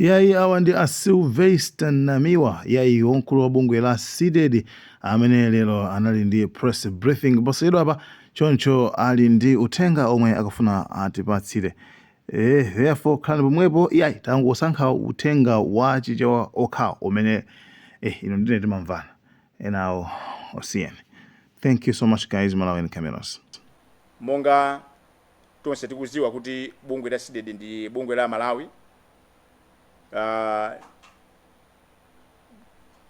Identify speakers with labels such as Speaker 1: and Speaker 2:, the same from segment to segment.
Speaker 1: Yayi, awa ndi a Sylvester Namiwa, yayi, wamkulu wa bungwe la CDEDI, amene lero anali ndi press briefing posachedwa apa. Choncho ali ndi uthenga omwe akufuna atipatsire. Therefore khalani pomwepo. Yayi, tangosankha uthenga wa Chichewa okhawo umene ino ndine timamvana, enawo osiyeni. Thank you so much, guys. Malawian Cameras.
Speaker 2: Monga tonse tikuziwa kuti bungwe la CDEDI ndi bungwe la Malawi,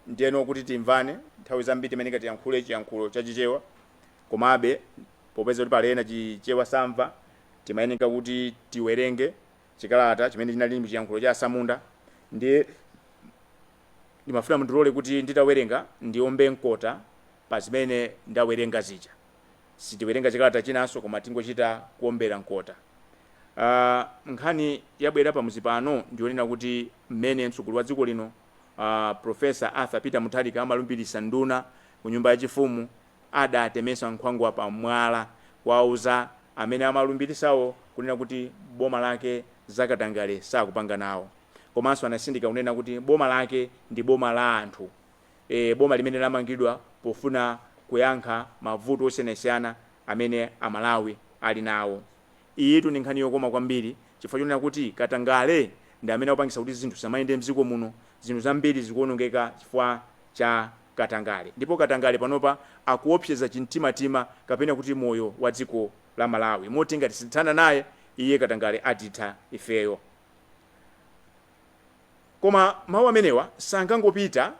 Speaker 2: ndiyeno kuti timvane, nthawi zambiri timayeneka tiyankhule chiyankhulo chachichewa. Komabe popeza kuti pali ena Chichewa samva, timayeneka kuti tiwerenge chikalata chimene chinali mchiyankhulo cha asamunda. Ndiye ndimafuna mundilole kuti nditawerenga ndiombe mkota pa zimene ndawerenga zija. Sitiwerenga chikalata chinanso, koma tingochita kuombera mkota. Nkhani yabwera pamuzi pano ndionena kuti mmene mtsogoleri wa dziko lino, Professor Arthur Peter Mutharika, amalumbirisa nduna ku nyumba yachifumu, adatemesa nkhwangwa pa mwala kuwauza amene amalumbirisawo kunena kuti boma lake zakatangale sakupanga nawo. Komanso anasindika kunena kuti boma lake ndi boma la anthu, boma limene lamangidwa pofuna kuyankha mavuto osiyanasiyana amene Amalawi ali nawo. Iyitu ndi nkhani yokoma kwambiri, chifukwa chonena kuti katangale ndi amene akupangisa kuti zinthu samayende mdziko muno. Zinthu zambiri zikuonongeka chifukwa cha katangale, ndipo katangale panopa akuopseza chimtimatima kapena kuti moyo wa dziko la Malawi, moti ngati sitithana naye iye katangale, atitha ifeyo. Koma mawu amenewa sangangopita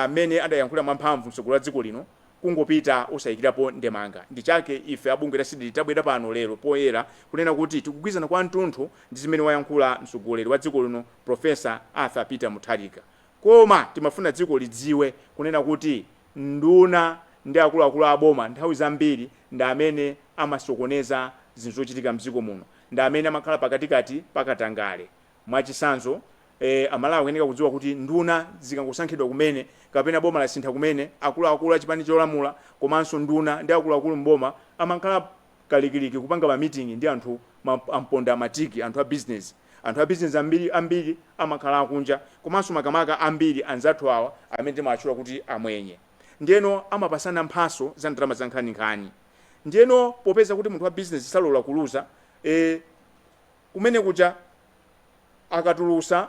Speaker 2: mmene adayankhula mwamphamvu mtsogoleri wa dziko lino, kungopita osayikirapo ndemanga. Ndi chake ife abungwe la CDEDI tabwera pano lero poyera kunena kuti tikugwirizana kwathunthu ndi zimene wayankhula mtsogoleri wa dziko lino, Professor Arthur Peter Mutharika. Koma timafuna dziko lidziwe kunena kuti nduna ndi akuluakulu aboma nthawi zambiri ndi amene amasokoneza zinthu zochitika mdziko muno, ndi amene amakhala pakatikati pakatangale. Mwachisanzo, Amalawi akuyeneka kudziwa kuti nduna zikangosankhidwa kumene kapena boma lasintha kumene, akuluakulu achipani cholamula komanso nduna ndi akuluakulu mboma amakhala kalikiliki kupanga ma meeting ndi anthu amponda matiki, anthu a business. Anthu a business ambiri ambiri amakhala akunja, komanso makamaka ambiri anzathu awa amene timawatchula kuti amwenye. Ndiyeno amapasana mphaso za ndalama za nkhaninkhani. Ndiyeno popeza kuti munthu wa business salola kuluza, kumene kuja akatulusa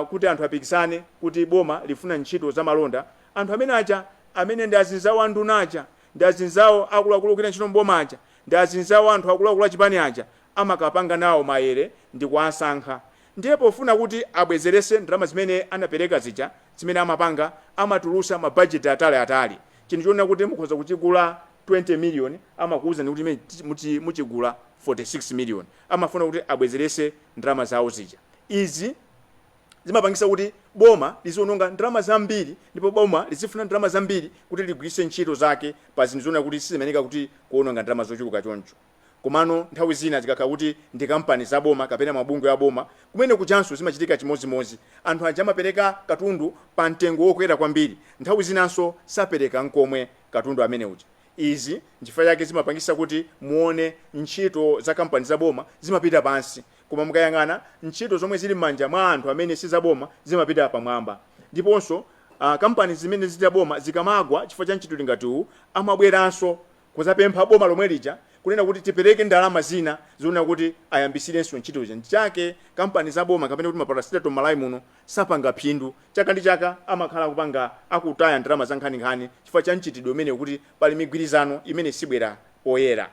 Speaker 2: kuti anthu apikisane kuti boma lifuna ntchito za malonda, anthu amene aja, amene ndi azinzawo a nduna aja, ndi azinzawo akuluakulu ogwira ntchito mboma aja, ndi azinzawo anthu akuluakulu achipani aja, amakapanga nawo maere ndi kuwasankha. Ndiye pofuna kuti abwezerese ndalama zimene anapereka zija, zimene amapanga, amatulusa mabajeti atali atali. Chinthu chonena kuti mukhoza kuchigula 20 million, amakuwuzani kuti imene muchigula 46 million. Amafuna kuti abwezerese ndalama zawo zija. Izi zimapangisa kuti boma liziononga ndalama zambiri, ndipo boma lizifuna ndalama zambiri kuti ligwiritse ntchito zake pa zinthu zonena kuti sizimayeneka kuti kuononga ndalama zochuluka choncho. Komano nthawi zina zikakhala kuti ndi kampani za boma kapena mabungwe a boma, kumene kuchanso zimachitika chimozimozi. Anthu aja amapereka katundu pa mtengo wokwera kwambiri, nthawi zinanso sapereka nkomwe katundu amene uja. Izi nchifukwa chake zimapangisa kuti muone ntchito za kampani za boma zimapita pansi, koma mukayang'ana ntchito zomwe zili m'manja mwa anthu amene si zaboma zimapita pamwamba. Ndiponso kampani zimene zili boma zikamagwa chifukwa cha mchitidwe ngati uwu, amabweranso kuzapempha boma lomwe lija kunena kuti tipereke ndalama zina zonena kuti ayambisirenso ntchito ija. Nchake kampani za boma kapena kuti ma parastatal m'Malawi muno sapanga phindu. Chaka ndi chaka amakhala akupanga, akutaya ndalama za nkhaninkhani chifukwa cha mchitidwe umene kuti pali migwirizano imene sibwera poyera.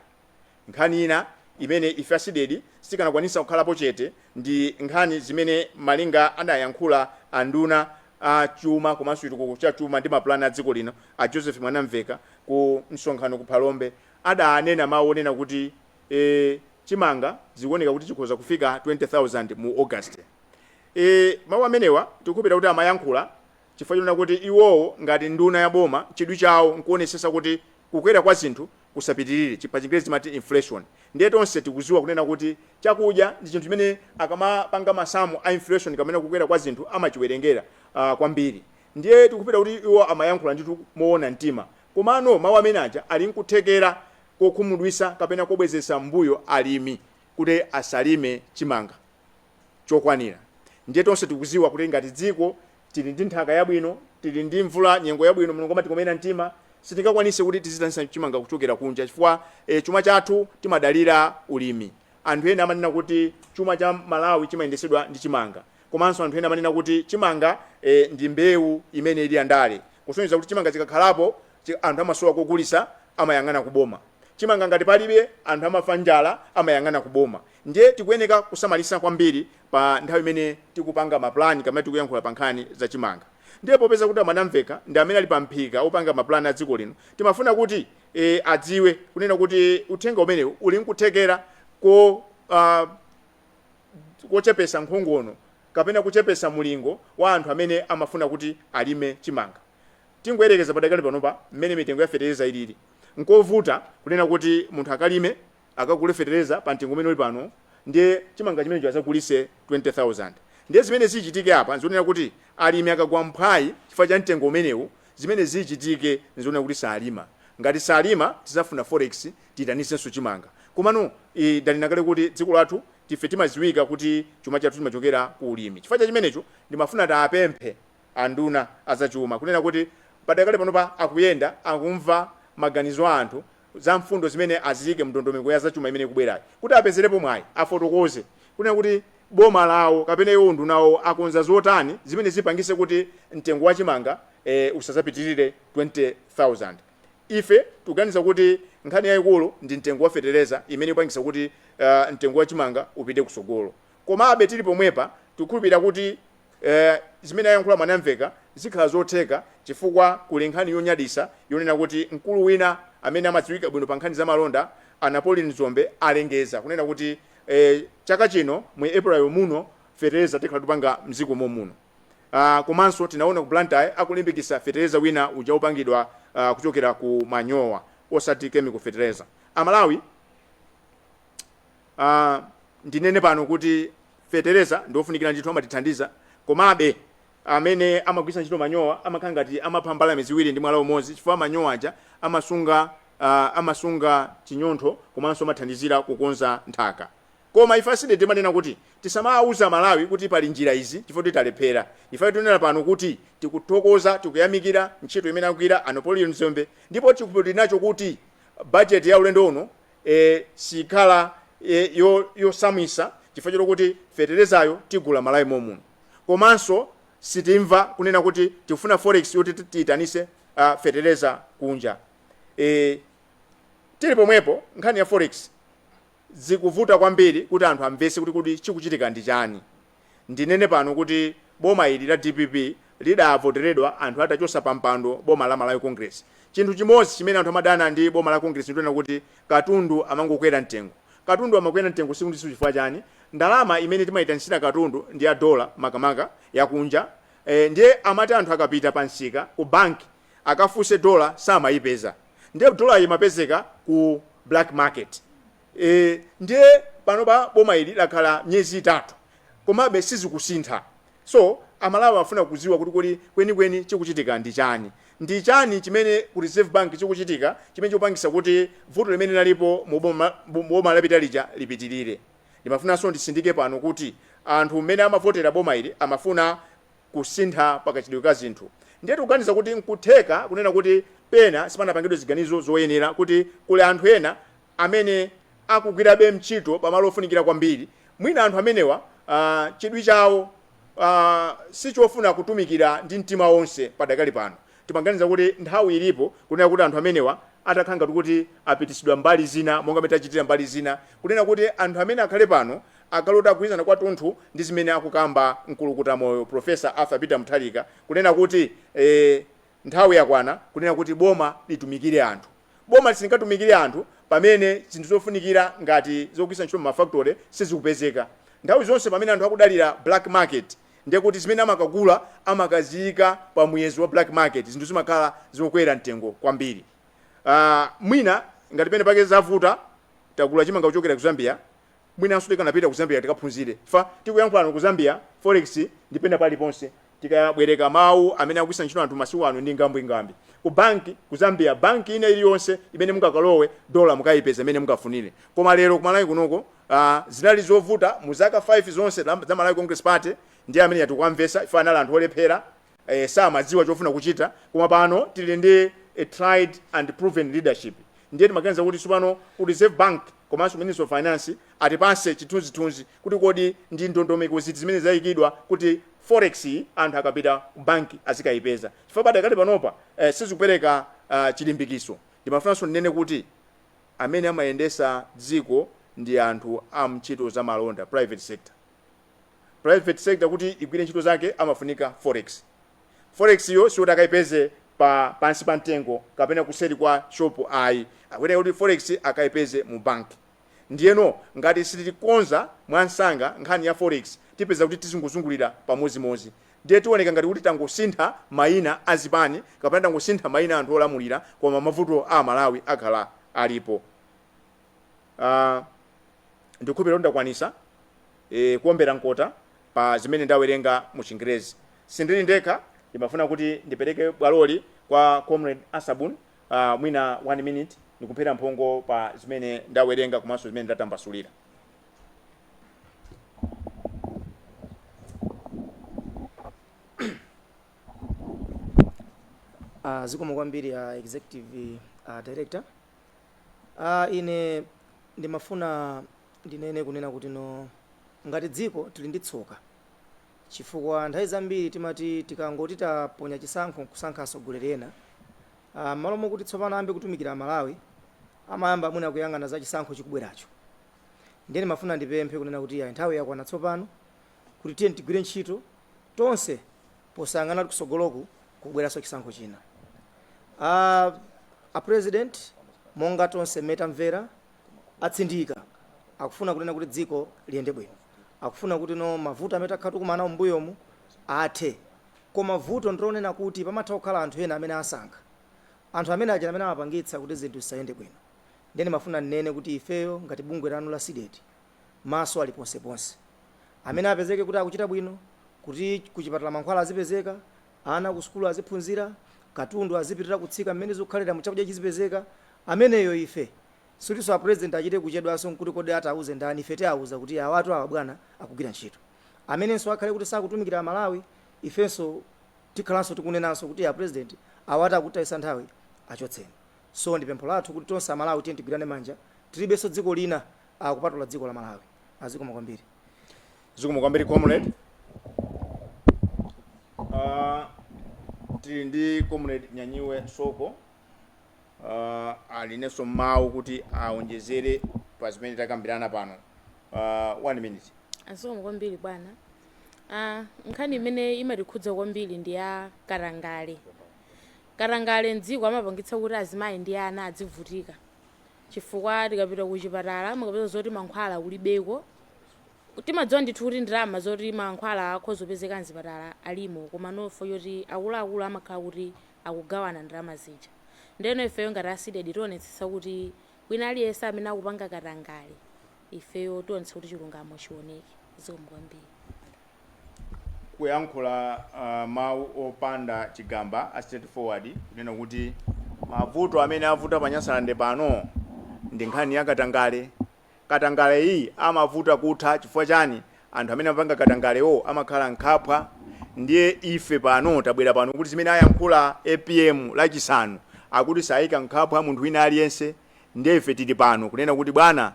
Speaker 2: Nkhani ina imene ife a CDEDI sitikanakwanisa kukhalapo chete ndi nkhani zimene malinga adayankhula anduna a chuma komanso chitukuko cha chuma ndi mapulani a dziko lino, a Joseph Mwanamveka, ku msonkhano ku Phalombe. Adanena mawu onena kuti chimanga zikuoneka kuti chikhoza kufika 20,000 mu August. Mawu amenewa tikukhulupirira kuti amayankhula chifukwa chonena kuti iwowo ngati nduna ya boma, chidwi chawo nkuonesesa kuti kukwera kwa zinthu kusapitirire, pa Chingerezi timati inflation. Ndiye tonse tikuziwa kunena kuti chakudya ndi chinthu chimene akamapanga masamu a inflation kapena kukwera kwa zinthu amachiwerengera kwambiri. Ndiye tikukhulupirira kuti iwo amayankhula ndithu moona mtima. Komano mawu amene aja ali nkuthekera kokhumudwisa kapena kobwezesa mbuyo alimi kuti asalime chimanga chokwanira. Ndiye tonse tikuziwa kuti ngati dziko tili ndi nthaka yabwino, tili ndi mvula, nyengo yabwino, Mulungu amatikomera mtima, sitingakwanise kuti tizitanisa chimanga kuchokera kunja, chifukwa chuma chathu timadalira ulimi. Anthu ena amanena kuti chuma cha Malawi chimayendesedwa ndi chimanga, komanso anthu ena amanena kuti chimanga ndi mbewu imene ili andale, kusonyeza kuti chimanga chikakhalapo anthu amasowa kogulisa, amayang'ana kuboma. Chimanga ngati palibe, anthu amafa njala, amayang'ana kuboma. Ndiye tikuyeneka kusamalisa kwambiri pa nthawi imene tikupanga maplani kamene tikuyankhula pa nkhani za chimanga. Ndiye popeza kuti amanamveka ndi amene ali pa mphika opanga maplani a dziko lino, timafuna kuti adziwe kunena kuti uthenga umenewu uli nkuthekera ko kochepesa nkhongono kapena kuchepesa mulingo wa anthu amene amafuna kuti alime chimanga. Tingoyerekeza, padakali panopa mmene mitengo ya fetereza ilili, nkovuta kunena kuti munthu akalime, akagule fetereza pa mtengo umene uli pano, ndiye chimanga chimenecho azagulise 20,000. Ndiye zimene zichitike apa nzionera kuti alimi akagwa mphwayi chifukwa cha mtengo umenewu, zimene zichitike nzionera kuti salima. Ngati salima, tizafuna forex, tiyitanisenso chimanga. Komano ndanena kale kuti dziko lathu tife timaziwika kuti chuma chathu chimachokera ku ulimi. Chifukwa cha chimenecho ndimafuna taapemphe anduna azachuma kunena kuti padakali panopa akuyenda, akumva maganizo a anthu za mfundo zimene aziyike mndondomeko ya zachuma imene ikubwerayi, kuti apezerepo mwayi afotokoze kunena kuti boma lawo kapena iwo ndunawo akonza zotani zimene zipangise kuti mtengo wa chimanga usazapitirire 20,000. Ife tikuganiza kuti nkhani yayikulu ndi mtengo wa fetereza imene ikupangisa kuti mtengo wa chimanga upite kusogolo. Komabe tili pomwepa, tikukhulupirira kuti zimene ayankhula Mwanamveka zikhala zotheka, chifukwa kuli nkhani yonyadisa yonena kuti mkulu wina amene amadziwika bwino pa nkhani za malonda, a Napoleon Dzombe, alengeza kunena kuti chaka chino mu April muno fetereza tikhala tupanga mdziko momuno. Komanso tinaona ku Blantyre akulimbikisa fetereza wina uja upangidwa kuchokera ku manyowa, osati chemical fertilizer. Amalawi, ndinene pano kuti fetereza ndiofunikira ndithu, amatithandiza. Komabe amene amagwiritsa ntchito manyowa amakhala ngati amapha mbalame ziwiri ndi mwala umodzi, chifukwa manyowa aja amasunga chinyontho komanso amathandizira kukonza nthaka. Koma ife a CDEDI timanena kuti tisamawuza Malawi kuti pali njira izi chifukwa titalephera. Ife tinena pano kuti tikuthokoza, tikuyamikira ntchito imene akugwira a Napoleon Dzombe, ndipo chikhulupiriro tinacho kuti budget ya ulendo uno sikhala yosamwisa, chifukwa chokuti feterezayo tigula Malawi momuno, komanso sitimva kunena kuti tikufuna forex yoti tiyitanise fetereza kunja. Tili pomwepo, nkhani ya forex zikuvuta kwambiri kuti anthu amvese kuti chikuchitika ndi chani. Ndinene pano kuti boma ili la DPP lidavoteredwa anthu atachosa pa mpando boma la Malawi Congress. Chinthu chimodzi chimene anthu amadana ndi boma la Congress ndionena kuti katundu amangokwera mtengo. Katundu amakwera mtengo siku ndi siku. Chifukwa chani? Ndalama imene timayitanisira katundu ndi ya dola, makamaka yakunja. Ndiye amati anthu akapita pa msika, ku banki, akafunse dola, samayipeza. Ndiye dola imapezeka ku black market. Ndiye pano pa boma ili lakhala miyezi 3, komabe sizikusintha. So Amalawi afuna kuziwa kuti kodi kwenikweni chikuchitika ndi chani? Ndi chani chimene ku Reserve Bank chikuchitika chimene chikupangisa kuti vuto limene lalipo mu boma lapita lija lipitirire? Ndimafunanso ndisindike pano kuti anthu mmene amavotera boma ili amafuna kusintha pakachitidwe ka zinthu. Ndiye tikuganiza kuti nkutheka kunena kuti pena sipanapangidwe ziganizo zoyenera, kuti kuli anthu ena amene akugwirabe ntchito pamalo ofunikira kwambiri. Mwina anthu amenewa chidwi chawo sichofuna kutumikira ndi mtima wonse. Padakali pano timaganiza kuti nthawi ilipo kunena kuti anthu amenewa atakhala ngati kuti apitisidwa mbali zina, monga mmene tachitira mbali zina, kunena kuti anthu amene akhale pano akhale kuti agwirizana kwathunthu ndi zimene akukamba mkulukuta moyo Professor Arthur Peter Mutharika, kunena kuti nthawi yakwana kunena kuti boma litumikire anthu. Boma silingatumikire anthu pamene zinthu zofunikira ngati zogwiritsa ntchito mumafactory sizikupezeka. Nthawi zonse pamene anthu akudalira black market, ndiye kuti zimene amakagula amakaziyika pa muyezo wa black market, zinthu zimakhala zokwera mtengo kwambiri. Mwina ngati pene pake zavuta, tagula chimanga kuchokera ku Zambia, mwinanso tikanapita ku Zambia tikaphunzire. Fa tikuyankhulano, ku Zambia forex ndipena paliponse. Tikabwereka mawu amene akugwiritsa ntchito anthu masiku ano ndi ngambwingambi. Ku banki ku Zambia, banki ina iliyonse imene mungakalowe, dola mukayipeza imene mungafunire. Koma lero ku Malawi kunoko zinali zovuta mu zaka 5 zonse za Malawi Congress Party. Ndiye amene tikuwamvetsa ife anali anthu olephera, samadziwa chofuna kuchita, koma pano tili ndi a tried and proven leadership. Ndiye timaganiza kuti tsopano ku Reserve Bank komanso Ministry of Finance atipase chithunzithunzi kuti kodi ndi ndondomeko ziti zimene zayikidwa kuti forex iyi anthu akapita ku banki azikayipeza, chifukwa padakali panopa sizikupereka chilimbikiso. Ndimafunanso ndinene kuti amene amayendesa dziko ndi anthu a mntchito za malonda, private sector. Private sector kuti igwire ntchito zake amafunika forex. Forex yo sikuti akayipeze pa pansi pa mtengo kapena kuseri kwa shop ayi, akuyenera kuti forex akayipeze mu bank. Ndiyeno ngati sitikonza mwansanga nkhani ya forex, tipeza kuti tizingozungulira pamodzimodzi, ndiye tioneka ngati kuti tangosintha mayina a zipani kapena tangosintha mayina anthu olamulira, koma mavuto a Malawi akhala alipo. Ndikukhulupirira kuti ndakwanisa kuombera mkota pa zimene ndawerenga mu Chingerezi. Sindili ndekha, ndimafuna kuti ndipereke bwaloli kwa Comrade Asabun, mwina 1 minute ndikuphera mphongo pa zimene ndawerenga komanso zimene ndatambasulira.
Speaker 3: Zikomo kwambiri, executive director. Ine ndimafuna ndinene kunena kuti no, ngati dziko tili ndi tsoka, chifukwa nthawi zambiri timati tikangoti taponya chisankho nkusankha atsogoleri ena, m'malo mokuti tsopano ayambe kutumikira Amalawi, amayamba mwina kuyang'ana za chisankho chikubweracho. Ndiye ndimafuna ndipemphe kunena kuti ayi, nthawi yakwana tsopano kuti tiye tigwire ntchito tonse posayang'ana kuti kusogoloku kubweranso chisankho china. A president, monga tonse mmene tamvera, atsindika, akufuna kunena kuti dziko liyende bwino, akufuna kuti no, mavuto amene takhala tikumana nawo m'mbuyomu athe. Koma vuto ndilonena kuti pamatha kukhala anthu ena amene asankha anthu amene aja amene amapangitsa kuti zinthu zisayende bwino. Ndiye ndimafuna ndinene kuti ifeyo ngati bungwe lanu la CDEDI, maso ali ponseponse. Amene apezeke kuti akuchita bwino kuti kuchipatala mankhwala azipezeka, ana ku sukulu aziphunzira, katundu azipitirira kutsika mmene zikukhalira mu, chakudya chizipezeka, ameneyo ife sikutinso a president achite kuchedwanso nkuti kodi atauze ndani, ife tiawuza kuti awatu awa bwana akugwira ntchito. Amenenso akhale kuti sakutumikira Amalawi, ifenso tikhalanso tikunenanso kuti a president, awatu akutayisa nthawi, achotseni. So ndi pempho lathu kuti tonse Amalawi tiye tigwirane manja, tilibenso dziko lina akupatula dziko la Malawi. Zikomo kwambiri.
Speaker 2: Zikomo kwambiri, comrade. Tili ndi Comrade Nyanyiwe Soko, alinenso mawu kuti aonjezere pa zimene takambirana pano. 1 minute.
Speaker 4: Zikomo kwambiri, bwana. Nkhani imene imatikhudza kwambiri ndi ya katangale. Katangale mdziko amapangitsa kuti azimayi ndi ana adzivutika, chifukwa tikapita ku chipatala mukapeza zoti mankhwala kulibeko. Timadziwa ndithu kuti ndalama zoti mankhwala akhoza kupezeka mzipatala alimo, koma nofo yoti akuluakulu amakhala kuti akugawana ndalama zija. Ndeno ifeyo ngati a CDEDI tionetsetsa kuti wina aliyense amene akupanga katangale, ifeyo tionetsa kuti chilungamo chioneke. Zikomo kwambiri.
Speaker 2: Kuyankhula mawu opanda chigamba a straightforward, kunena kuti mavuto amene avuta pa Nyasalande pano ndi nkhani ya katangale. Katangale iyi amavuta kutha chifukwa chani? Anthu amene amapanga katangalewo amakhala nkhapwa. Ndiye ife pano tabwera pano kuti zimene ayankhula APM Lachisanu, akuti sayika nkhapwa munthu wina aliyense. Ndiye ife tili pano kunena kuti bwana,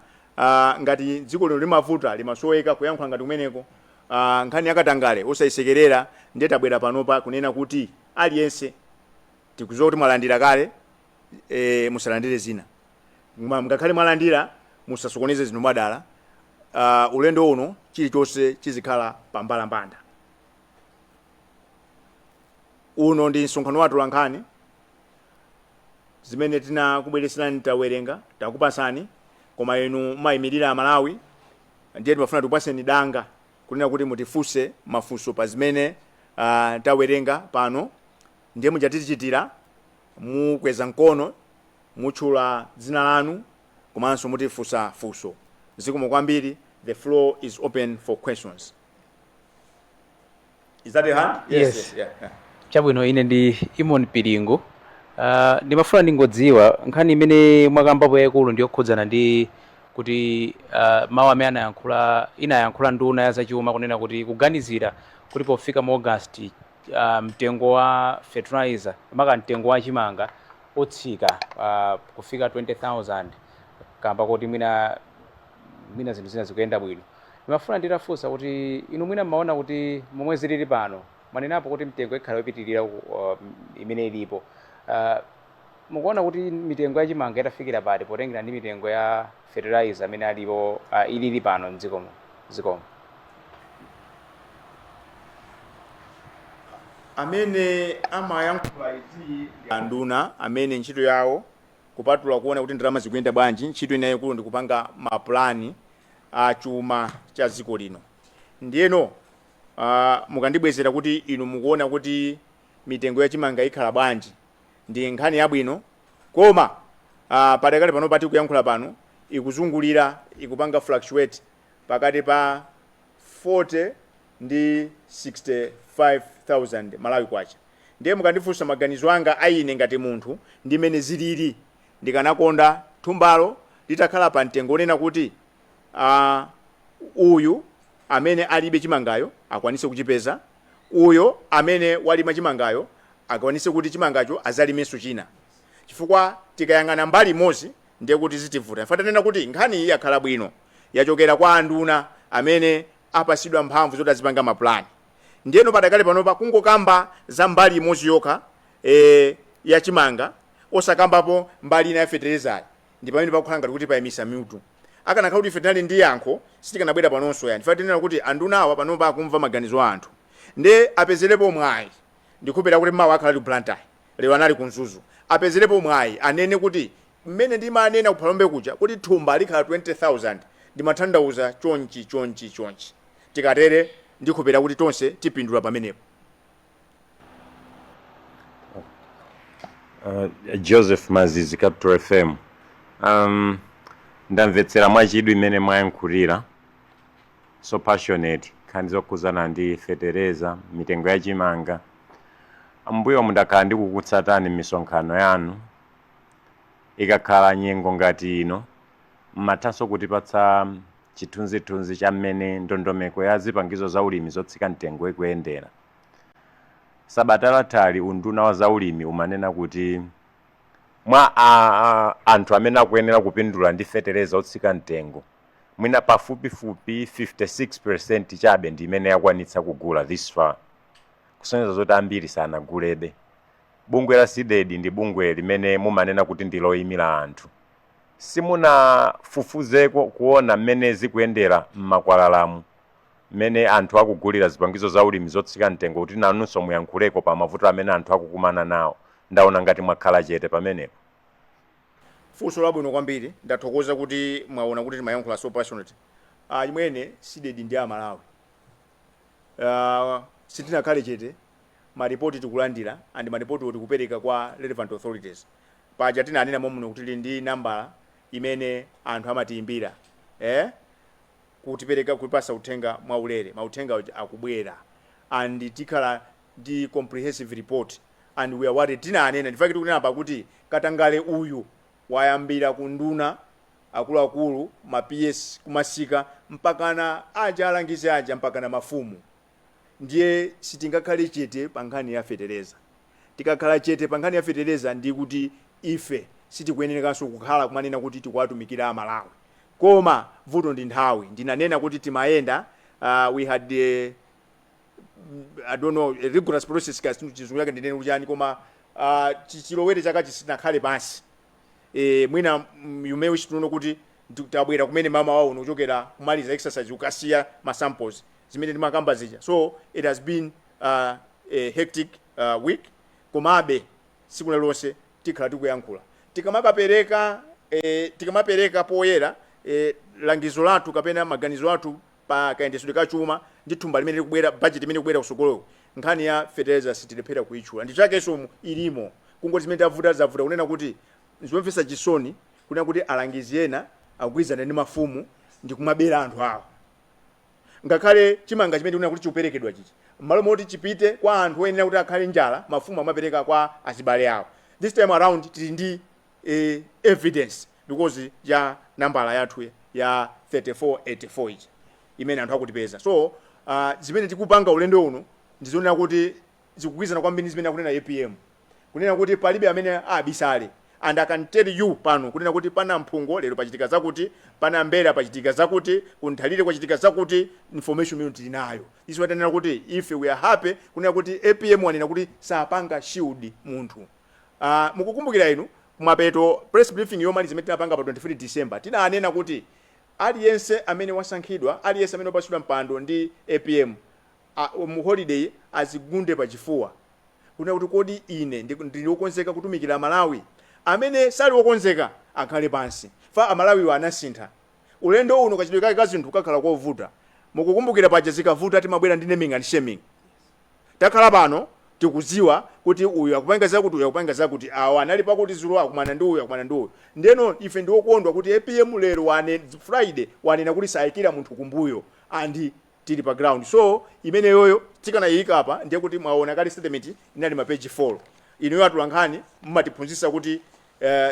Speaker 2: ngati dziko lino limavuta, limasoweka kuyankhula ngati kumeneko, nkhani yakatangale osayisekerera. Ndiye tabwera panopa kunena kuti aliyense, tikudziwa kuti mwalandira kale, musalandire zina. Ngakhale mwalandira, musasokoneze zinthu mwadala. Ulendo uno chilichonse chizikhala pambalambanda. Uno ndi msonkhano wathu la nkhani zimene tinakubweretserani, tawerenga, takupasani, koma inu mumayimirira Amalawi, ndiye timafuna tikupaseni danga kunena kuti mutifunse mafunso pa zimene tawerenga pano. Ndiye muchatichitira, mukweza mkono, mutchula dzina lanu komanso mutifunsa funso. Zikomo kwambiri. The floor is open for questions. Is that a hand?
Speaker 5: Yes.
Speaker 2: Yeah.
Speaker 5: Chabwino, ine ndi Imon Pilingo. Ndimafuna ndingodziwa nkhani imene mwakambapo yayikulu ndiyokhudzana ndi kuti mawu amene anayankhula, inayankhula nduna ya zachuma kunena kuti kuganizira Kuti pofika mu August mtengo wa fertilizer, maka mtengo wa chimanga, utsika kufika 20,000 kamba kuti mwina zinthu zina zikuyenda bwino. Ndimafuna nditafunsa kuti inu mwina mmaona kuti momwe zilili pano, mwanenapo kuti mtengo ikhala yopitirira imene ilipo, mukuona kuti mitengo ya chimanga itafikira pati potengera ndi mitengo ya fertilizer amene alipo, ilili pano mdzikomo? Zikomo.
Speaker 2: Amene amayankhula izi ndi anduna amene ntchito yawo, kupatula kuona kuti ndalama zikuyenda bwanji, ntchito ina yaikulu ndi kupanga mapulani a chuma cha dziko lino. Ndiyeno mukandibwezera kuti inu mukuona kuti mitengo ya chimanga ikhala bwanji, ndi nkhani yabwino, koma padakali pano pati kuyankhula pano ikuzungulira, ikupanga fluctuate pakati pa 40 ndi 65,000 Malawi kwacha. Ndiye mukandifunsa maganizo anga a ine ngati munthu ndi mmene zilili, ndikanakonda thumbalo litakhala pa mtengo onena kuti uyu amene alibe chimangayo akwanise kuchipeza, uyo amene walima chimangayo akwanise kuti chimangacho azalimenso china, chifukwa tikayang'ana mbali imodzi ndiye kuti zitivuta. Ife tanena kuti nkhani iyi yakhala bwino, yachokera kwa anduna amene apasidwa mphamvu zoti azipanga mapulani. Ndiyeno padakali panopa kungokamba za mbali imodzi yokha ya chimanga, osakambapo mbali ina ya feterezayi, ndi pamene pakukhala ngati kuti payimisa mitu. Akanakhala kuti ife tinali ndi yankho, sitikanabwera panonso yani. Ife tinena kuti anduna awa panopa akumva maganizo a anthu, nde apezerepo mwayi. Ndikhulupirira kuti mawa akhala ali ku Blantyre, lero anali ku Mzuzu. Apezerepo mwayi anene kuti mmene ndimanena ku Phalombe kuja kuti thumba likhala 20,000, ndimatanthauza chonchi, chonchi, chonchi. Tikatere ndikhulupirira kuti tonse tipindula pamenepo.
Speaker 6: Joseph Mazizi, Capital FM. Ndamvetsera mwachidwi imene mwayankhulira, so passionate, nkhani zokhuzana ndi fetereza, mitengo ya chimanga. Mbuyo mundakhala ndikukutsatani m'misonkhano yanu. Ikakhala nyengo ngati ino, mmathanso kutipatsa chithunzithunzi cha mmene ndondomeko ya zipangizo za ulimi zotsika mtengo ikuyendera. Sabata lathali unduna wa zaulimi umanena kuti mwa anthu amene akuyenera kupindula ndi fetereza otsika mtengo, mwina pafupifupi 56% chabe ndi imene yakwanitsa kugula this far, kusonyeza zoti ambiri sanagulebe. Bungwe la CDEDI ndi bungwe limene mumanena kuti ndi loyimira anthu. Simunafufuzeko kuona mmene zikuyendera m'makwalalamu, mmene anthu akugulira zipangizo za ulimi zotsika mtengo, kuti nanunso muyankhuleko pa mavuto amene anthu akukumana nawo? Ndaona ngati mwakhala chete pamenepo.
Speaker 2: Funso labwino kwambiri. Ndathokoza kuti mwaona kuti timayankhula so passionate. Chimwene, CDEDI ndi Amalawi, sitinakhale chete. Maripoti tikulandira and maripoti tikupereka kwa relevant authorities. Paja tinanena momuno kuti tili ndi nambala imene anthu amatiyimbira kutipereka, kutipasa uthenga mwaulere. Mauthenga aja akubwera and tikhala ndi comprehensive report and we are worried. Tinanena, ndifake tikunena pakuti katangale uyu wayambira ku nduna akuluakulu, ma PS, kumasika mpakana aja alangizi aja, mpakana mafumu. Ndiye sitingakhale chete pa nkhani ya fetereza. Tikakhala chete pa nkhani ya fetereza, ndi kuti ife sitikuyenerekanso kukhala kumanena kuti tikuwatumikira Amalawi. Koma vuto ndi nthawi. Ndinanena kuti timayenda, we had I don't know, a rigorous process, kasi chizungu chake ndinene kuti chani, koma chilowere chakachi sitinakhale pansi. Mwina you may wish to know kuti tabwera kumene mama wawo kuchokera kumaliza exercise, ukasiya ma samples zimene ndimakamba zija. So it has been a hectic week. Komabe tsiku lililonse tikhala tikuyankhula tikamapereka poyera langizo lathu kapena maganizo athu pa kayendetsedwe ka chuma ndi thumba limene likubwera, budget imene ikubwera kusogoloko. Nkhani ya fertilizer sitilephera kuitchula, ndi chakenso ilimo. Kungoti zimene tavuta, zavuta kunena kuti nzomvetsa chisoni kunena kuti alangizi ena akugwirizana ndi mafumu ndi kumabera anthu awo. Ngakhale chimanga chimene tikunena kuti chikuperekedwa chichi, m'malo moti chipite kwa anthu oyenera kuti akhale njala, mafumu amapereka kwa azibale awo. This time around tili ndi evidence because ya nambala yathu ya 3484 ija imene anthu akutipeza. So Zimene tikupanga ulendo uno ndizonena kuti zikugwirizana kwambiri ndi zimene akunena APM, kunena kuti palibe amene abisale. And I can tell you pano kunena kuti pana Mphungo lero pachitika zakuti, pana Mbera pachitika zakuti, kunthalire kwachitika zakuti. Information imene tili nayo iso tanena kuti ife we are happy kunena kuti APM wanena kuti sapanga shield munthu. Mukukumbukira inu, kumapeto press briefing yomaliza imene tinapanga pa 23 December, tinanena kuti aliyense amene wasankhidwa, aliyense amene wapatsidwa mpando ndi APM mu holiday, azigunde pachifuwa kunena kuti, "Kodi ine ndili wokonzeka kutumikira Malawi?" Amene sali wokonzeka akhale pansi. Fa Amalawiwo anasintha. Ulendo uno kachidwe kake ka zinthu kakhala kovuta. Mukukumbukira paja zikavuta timabwera ndi naming and shaming. Takhala pano tikuziwa kuti uyu akupanga zakuti, uyu akupanga zakuti, awa anali pakuti zulo akumana ndi uyu, akumana ndi uyu. Ndeno ife ndiwokondwa kuti APM lero wane Friday wanena kuti sayikira munthu kumbuyo, and tili pa ground. So imeneyoyo tikanayika apa, ndiye kuti mwaona kale statement inali mapeji 4. Inuyo atolankhani mumatiphunzitsa kuti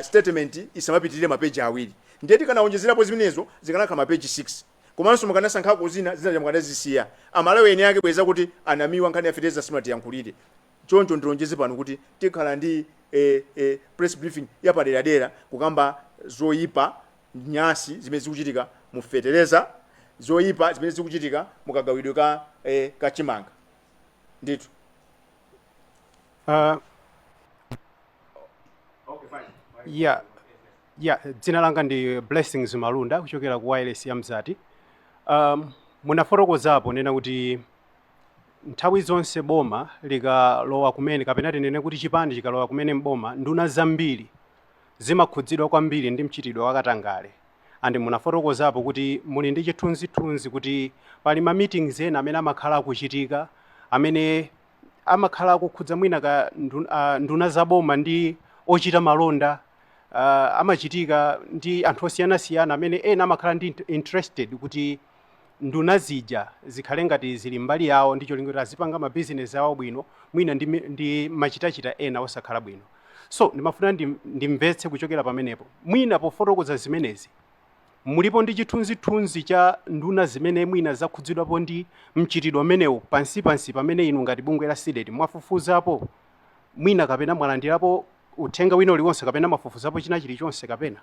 Speaker 2: statement isamapitirire mapeji 2. Ndiye tikanawonjezerapo zimenezo zikanakhala mapeji 6, komanso mukanasankhako zina zina mukanazisiya. Amalawi eni ake bweza kuti anamiwa nkhani ya fetereza simatiyankhulire. Choncho ndilonjeze pano kuti tikhala ndi press briefing yapaderadera kukamba zoyipa, nyasi zimene zikuchitika mu fetereza, zoyipa zimene zikuchitika mukagawidwe ka chimanga ndithu.
Speaker 7: Yeah, dzina langa ndi Blessings Malunda kuchokera ku wireless ya Mzati. Munafotokozapo nena kuti nthawi zonse boma likalowa kumene, kapena tinene kuti chipani chikalowa kumene mboma, nduna zambiri zimakhudzidwa kwambiri ndi mchitidwe wakatangale. And munafotokozapo kuti muli ndi chithunzithunzi kuti pali ma meetings ena amene amakhala akuchitika, amene amakhala akukhudza mwina ka nduna zaboma ndi ochita malonda, amachitika ndi anthu osiyanasiyana amene ena amakhala ndi interested kuti nduna zija zikhale ngati zili mbali yawo ndi cholinga kuti azipanga mabizinesi awo bwino, mwina ndi machitachita ena osakhala bwino. So ndimafuna ndimvetse kuchokera pamenepo, mwina pofotokoza zimenezi, mulipo ndi chithunzithunzi cha nduna zimene mwina zakhudzidwapo ndi mchitidwe umenewu pansipansi, pamene inu ngati bungwe la CDEDI mwafufuzapo mwina, kapena mwalandirapo uthenga wina uliwonse, kapena mwafufuzapo china chilichonse kapena?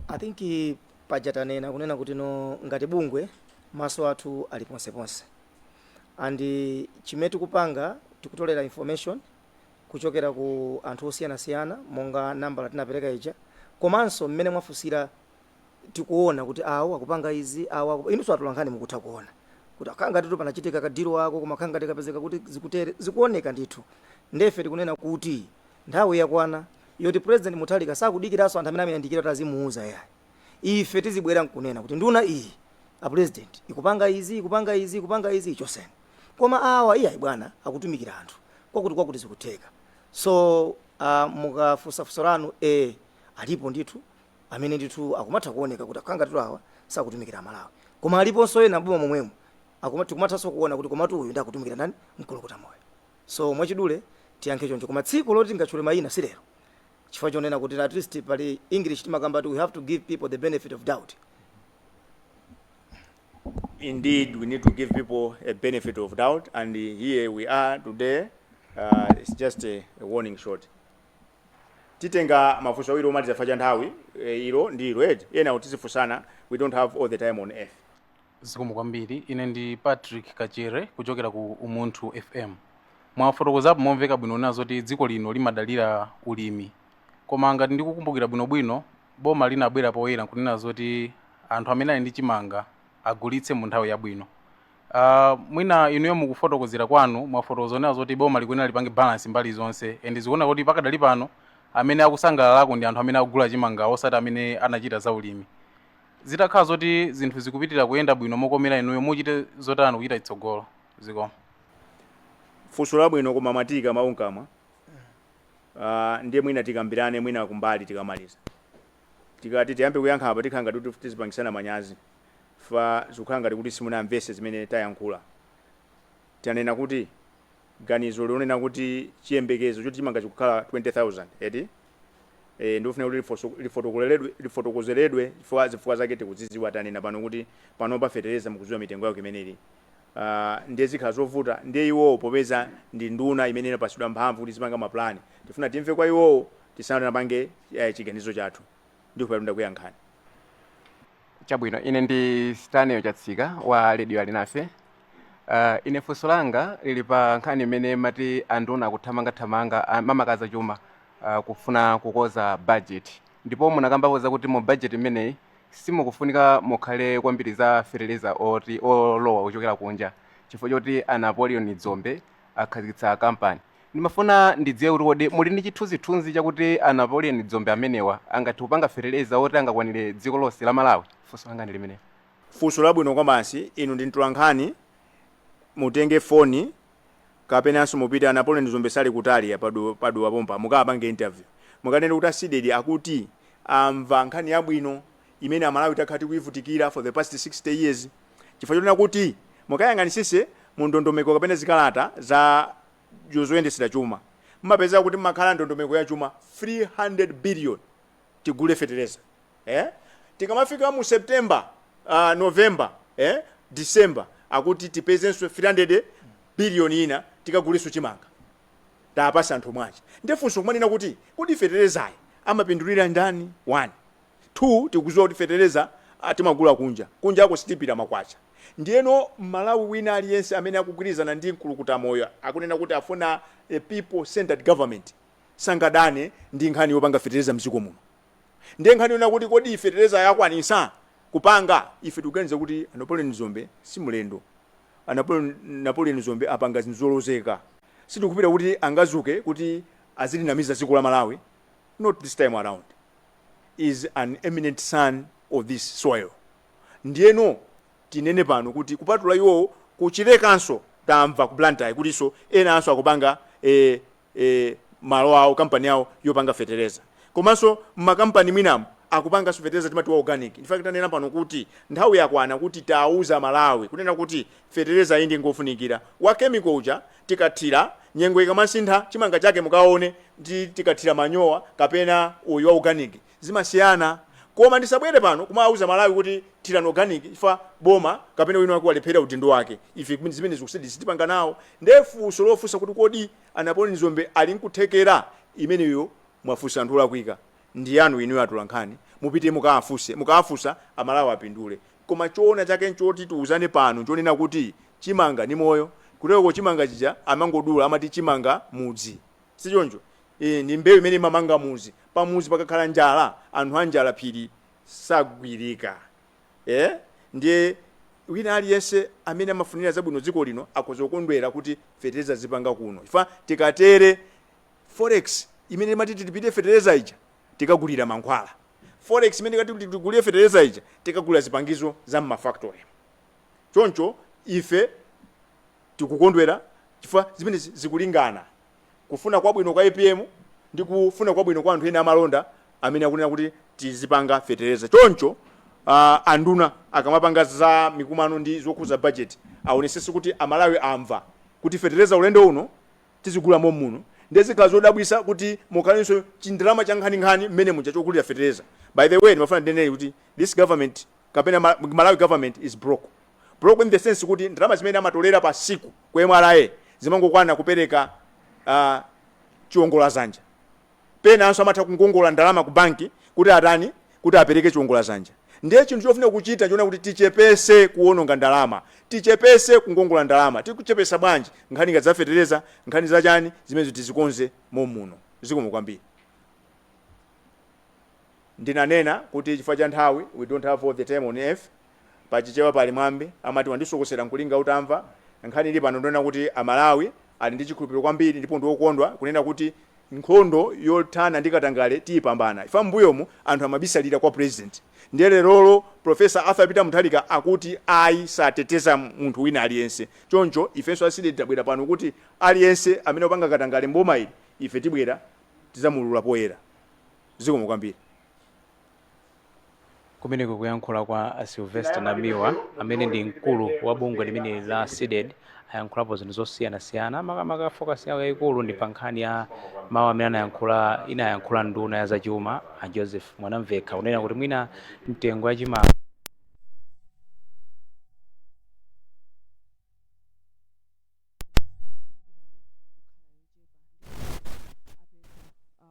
Speaker 3: I think paja tanena kunena kuti no, ngati bungwe maso athu ali ponseponse, and chimene tikupanga, tikutolera information kuchokera ku anthu osiyanasiyana monga nambala tinapereka ija, komanso mmene mwafunsira tikuona kuti awo akupanga izi, awo inunso atolankhani mukutha kuona kuti akhala ngati panachitika ka deal ako, koma akhala ngati kapezeka kuti zikutere, zikuoneka ndithu. Ndefe tikunena kuti nthawi yakwana yoti President Mutharika sakudikiranso anthu amene amayandikira kuti azimuuza yayi. Ife tizibwera nkunena kuti nduna iyi, a President, ikupanga izi, ikupanga izi, ikupanga izi, ichoseni. Koma awa, iyayi bwana, akutumikira anthu kwakuti kwakuti, zikutheka. So mukafunsafunso lanu, alipo ndithu amene ndithu akumatha kuoneka kuti akhala ngati awa sakutumikira Malawi, koma aliponso ena mboma momwemo tikumathanso kuona kuti komatu uyu ndi akutumikira ndani, mkulukuta moyo. So mwachidule tiyankhe choncho, koma tsiku loti tingatchule mayina si lero, chifukwa chonena kuti at least pali English timakamba kuti we have to give people the benefit of doubt.
Speaker 2: Indeed, we need to give people a benefit of doubt, and here we are today. It's just a warning shot. Titenga mafunso awiri omaliza fa cha nthawi, ilo ndi ilo eti ena tizifunsana. We don't have all the time on earth.
Speaker 8: Zikomo kwambiri. Ine ndi Patrick Kachere kuchokera ku Umunthu FM. Mwafotokozapo momveka bwino nazo kuti dziko lino limadalira ulimi, koma ngati ndikukumbukira bwinobwino, boma linabwera poyera nkunena zoti anthu amene ali ndi chimanga agulitse mu nthawi yabwino. Mwina inuyo mukufotokozera kwanu mwafotokoza nena zoti boma likuyenera lipange balance mbali zonse, and zikuona kuti pakadali pano amene akusangalalako ndi anthu amene akugula chimanga, osati amene anachita za ulimi. Zitakhala zoti zinthu zikupitirira kuyenda bwino mokomera inuyo, muchite zotani kuchita chitsogolo? Zikomo.
Speaker 2: Funso labwino, koma mwatika mawu mkamwa. Ndiye mwina tikambirane mwina kumbali tikamaliza. Tikati tiyambe kuyankha apa, tikhala ngati kuti tizipangisana manyazi, fa zikukhala ngati kuti simunamvese zimene tayankhula. Tanena kuti ganizo lonena kuti chiyembekezo choti chimanga chikukhala 20,000 eti. Ndikufuna kuti lifotokozeredwe chifukwa zifukwa zake tikuzidziwa. Tanena pano kuti panopa fetereza mukudziwa mitengo yake imeneyi, ndiye zikhala zovuta. Ndiye iwowo popeza ndi nduna imene inapasidwa mphamvu kuti zipanga mapulani, tifuna timve kwa iwowo tisanapange chiganizo chathu. Ndikupera ndakuyankhani.
Speaker 9: Chabwino, ine ndi Stanley Chatsika wa Radio Alinafe. Ine funso langa lili pa nkhani imene mati anduna akuthamangathamanga, mamakaza chuma, kufuna kukoza budget, ndipo munakambapo zakuti mu budget imeneyi simukufunika mukhale kwambiri za fetereza oti olowa kuchokera kunja, chifukwa choti a Napoleon Dzombe akhazikitsa kampani. Ndimafuna ndidziwe kuti kodi muli ndi chithunzithunzi chakuti a Napoleon Dzombe amenewa angathe kupanga fetereza oti angakwanire dziko lonse la Malawi? Funso langa ndi limenelo.
Speaker 2: Funso labwino kwambasi. Inu ndi mtolankhani, mutenge foni kapenanso mupite, a Napoleon Dzombe sali kutali ya paduwa pompa, mukapange interview, mukanene kuti a CDEDI akuti amva nkhani yabwino imene Amalawi takhala tikuivutikira for the past 60 years, chifukwa chonena kuti mukayang'anisise mu ndondomeko kapena zikalata za zoyendesera chuma, mmapeza kuti mmakhala ndondomeko ya chuma 300 billion tigule fetereza, eh? Tikamafika mu September, November, eh? December, akuti tipezenso 300 billion ina tikagulenso chimanga tapasa anthu mwachi. Ndifunso kumanena kuti kodi feterezayi amapindulira ndani? 1 2, tikudziwa kuti fetereza timagula kunja, kunja ako sitipira makwacha. Ndiyeno Malawi wina aliyense amene akugwirizana ndi mkulukutamoyo akunena kuti afuna a people centered government sangadane ndi nkhani yopanga fetereza mdziko muno. Ndiye nkhani yona kuti kodi fetereza yakwanisa kupanga, ife tikuganiza kuti Napoleon Dzombe si mlendo. Napoleon Dzombe apanga zinthu zolozeka. Sitikupita kuti angazuke kuti azilinamiza dziko la Malawi. Not this time around. Is an eminent son of this soil. Ndiyeno tinene pano kuti kupatula iwowo, kuchilekanso tamva ku Blantyre kutinso enanso akupanga malo awo, kampani yawo yopanga fetereza, komanso mmakampani mwinamo akupanganso fetereza timati wa organic. In fact, tanena pano kuti nthawi yakwana kuti tauza Malawi kunena kuti fetereza iyi ndi ngofunikira. Wa chemical uja tikathira, nyengo ikamasintha chimanga chake mukaone ndi tikathira manyowa kapena uyu wa organic zimasiyana. Koma ndisabwere pano kumawuza Malawi kuti thirani organic chifukwa boma kapena wina wake walephera udindo wake. Ife zimene zikusedi sitipanga nawo. Ndiye funso lofunsa kuti kodi a Napoleon Dzombe ali nkuthekera, imeneyo mwafunsa anthu olakwika. Ndi yanu inuyo atolankhani, mupite mukawafunse. Mukawafunsa, Amalawi apindule. Koma choona chake nchoti tiuzane pano nchonena kuti chimanga ni moyo. Kuteroko chimanga chija amangodula, amati chimanga mudzi, sichoncho? Ndi mbewu imene imamanga muzi. Pamuzi pakakhala njala, anthu anjala phiri sagwirika, eh? Ndiye wina aliyense amene amafunira zabwino dziko lino akhoza kukondwera kuti fetereza zipanga kuno, chifukwa tikatere forex imene imati tilipire fetereza ija tikagulira mankhwala, forex imene tikati tigulire fetereza ija tikagulira zipangizo za mmafactory. Choncho ife tikukondwera chifukwa zimene zikulingana kufuna kwabwino kwa APM ndi kufuna kwabwino kwa anthu ena amalonda amene akunena kuti tizipanga fetereza. Choncho anduna akamapanga za mikumano ndi zokhuza budget, aonesese kuti Amalawi amva kuti fetereza ulendo uno tizigula muno. Ndiye zikhala zodabwisa kuti mukhalenso chindalama cha nkhaninkhani mmene muja chogulira fetereza. By the way, ndimafuna ndinene kuti this government kapena Malawi government is broke. Broke in the sense kuti ndalama zimene amatolera pa siku ku MRA zimangokwana kupereka chiwongolazanja. Penanso amatha kungongola ndalama ku banki kuti atani? Kuti apereke chiwongolazanja. Ndiye chinthu chofuna kuchita chiona kuti tichepese kuwononga ndalama, tichepese kungongola ndalama. Tikuchepesa bwanji? Nkhani ngati zafetereza, nkhani zachani zimenezo tizikonze momuno. Zikomo kwambiri. Ndinanena kuti chifukwa cha nthawi, we don't have all the time on earth. Pachichewa pali mwambi amati wandisokosera nkulinga utamva. Nkhani ili pano ndionena kuti Amalawi ali ndi chikhulupiriro kwambiri ndipo ndiokondwa kunena kuti nkhondo yothana ndi katangale tiyipambana. Ifa mbuyomu anthu amabisalira kwa president, ndiye lerolo Professor Arthur Peter Mutharika akuti ayi, sateteza munthu wina aliyense. Choncho ifenso a CDEDI tabwera pano kuti aliyense amene akupanga katangale mboma ili, ife tibwera tizamulula poyera. Zikomo kwambiri.
Speaker 5: Kumeneko kuyankhula kwa a Sylvester Namiwa amene ndi mkulu wa bungwe limene la CDEDI. Ayankhulapo zinthu zosiyanasiyana, makamaka focus yawo yayikulu ndi pa nkhani ya mawu amene anayankhula, inayankhula nduna ya zachuma a Joseph Mwanamvekha, kunena kuti mwina mtengo ya chimanga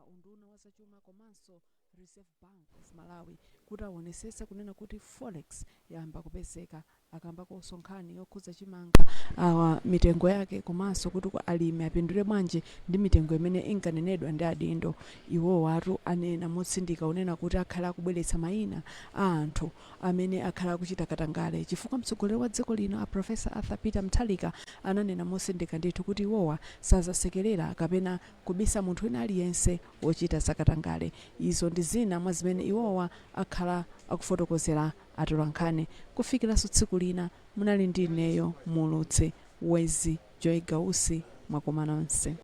Speaker 10: Unduna wa zachuma komanso Reserve Bank of Malawi kuti aonesese kunena kuti forex yayamba kupezeka. Akambakonso nkhani yokhudza chimanga, awa mitengo yake, komanso kuti kwa alimi apindule bwanji ndi mitengo imene inkanenedwa ndi adindo. Iwowatu anena motsindika kunena kuti akhala akubweretsa mayina a anthu amene akhala akuchita katangale, chifukwa mtsogoleri wa dziko lino a Professor Arthur Peter Mutharika ananena motsindika ndithu kuti iwowa sazasekerera kapena kubisa munthu wina aliyense wochita zakatangale. Izo ndi zina mwa zimene iwowa akhala akufotokozera atolankhani. Kufikiranso tsiku lina, munali ndi ineyo muulutsi Wezi Joy Gausi. Mwakoma nonse.